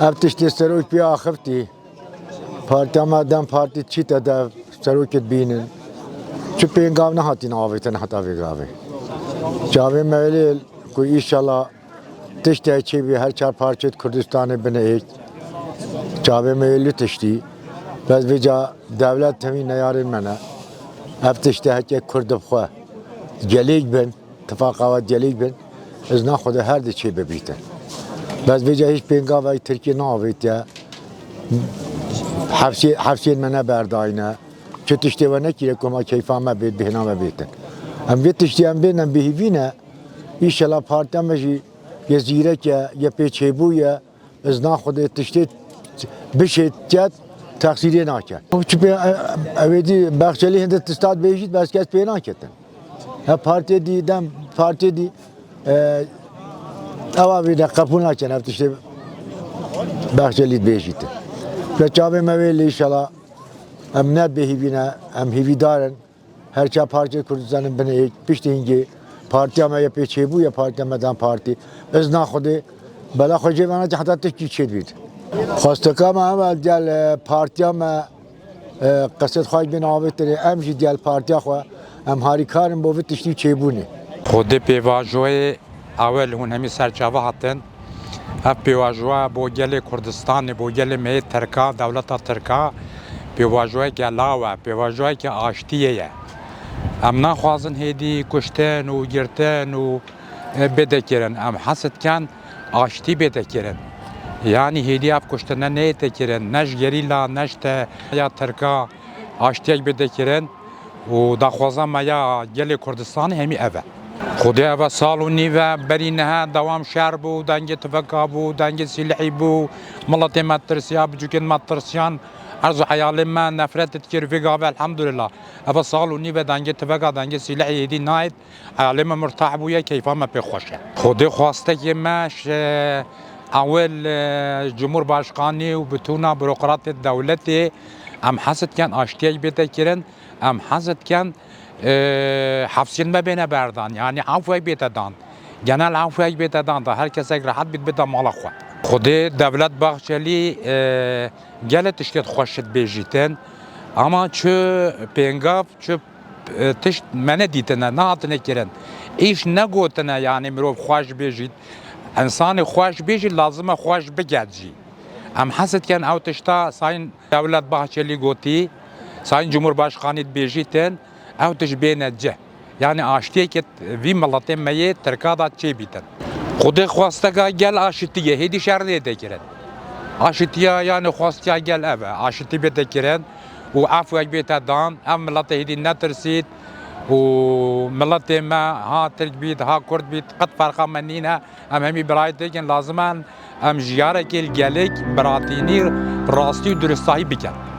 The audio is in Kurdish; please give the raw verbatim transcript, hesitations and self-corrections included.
Ev tiştê serok pê axiftî. Partiya me DEM Partî çîte dev serokê dibînin. Çi pêngav nehatîne avêtin heta vê gavê. Çavê me wê lê ku înşallah tiştê çêbî her çar parçeyê Kurdistanê bine êk. Çavê me yê li tiştî. Bes vêca dewlet temî neyarên me ne. Ev tiştê heke Kurd bi xwe gelêk bin, tifaqa we gelêk bin. Ez naxwede her di çê bibîtin. Bes vêca hîç pêngavek Tirkiye neavêtiye. Hefsê-, hefsên me neberdayne. Çi tiştê we nekiriye ku ma keyfa me bêt, bêhna me bêtin. Em vê tiştê em bên, em bêhîvî ne. Înşallah partiya me jî yê zîrek e, yê pê çêbû ye. Ez naxwedê tiştê bişêt ket, texsîrê nake. Çi pê, e, ew ê dî Bexçelî hindê tişta dibêjît, bes kes pê naketin. He partiyê dî, DEM partiyê dî, e, ewa vê de qebûl nakin, ev tiştê Bexçelî dibêjît. Ve çavê me wê lê, înşallah em ne bêhîvî ne, em hîvîdar in. Her çar parçeyê Kurdistanê bine êk, piştî hingê partiya me yê pê çêbû ye, partiya me DEM Partî. Ez naxwedê bela xwe jê vana heta tiştî çêbît. Xwesteka me ew e, gel, e, partiya me, e, qesed xwe bên avêtinê, em jî gel partiya xwe, em harîkar in bo vê tiştî çêbûnê. Xwedê pêvajoyê Ewil hûn hemî ser çava hatin. Ev pêvajoya bo gelê Kurdistanê, bo gelê me yê Tirka, dewleta Tirka, pêvajoyeke law e, pêvajoyeke aştiyê ye. Em naxwazin hêdî kuştin û girtin û, e, bête kirin. Em hez dikin aştî bête kirin. Yanî hêdî ev kuştine neyête kirin, ne ji gerîla, ne ji te ya Tirka aştiyek bête kirin. Û daxwaza me ya gelê Kurdistanê hemî ev e. Xwedê ev e sal û nîv e, berî niha dewam şer bû, dengê tiveka bû, dengê sîlihî bû, miletê me tirsiya, biçûkên me tirsiyan, erz û eyalê me nefret dikir, vê gavê elhamdulillah. Ev e sal û nîv e dengê tiveka, dengê sîlihî êdî nayêt, eyalê me murtah bûye, keyfa me pê xweş e. Xwedê xwestekê me ji ewil, e, Cumhurbaşkanî û bitûna burokratê dewletê em hez dikin aştiyek bête kirin. Em hez dikin, e, hefsên me bêne berdan, yanî afwek bête dan. Genel afwek bête dan, da her kesek rehet bît bête mala xwe. Xwedê dewlet Bahçelî, e, gelek tiştê xweş dibêjîtin. Ama çi pêngav, çi, e, tişt me nedîtine, nehatine kirin. Îş negotine, yanî mirov xweş bêjît. Însanê xweş bêjît, lazim e xweş biket jî. Em hez dikin ew tişta Sayın Devlet Bahçeli gotî, Sayın Cumhurbaşkanî dibêjîtin, ew tişt bêne cih. Yanî aştiyeke vî miletê me yê Tirka da çêbîtin. Xwedê xwesteka gel aşitî ye, hêdî şer neyête kirin. Aşitiya yanî xwestiya gel ev e, aşitî bête kirin û efwek bête dan, ev milete hêdî netirsît û miletê me ha Tirk bît, ha Kurd bît, qet ferqa me nîne, em hemî birayê Tirk in, lazim e em jiyarekê li gelek biratînî, rastî û duristahî bikin.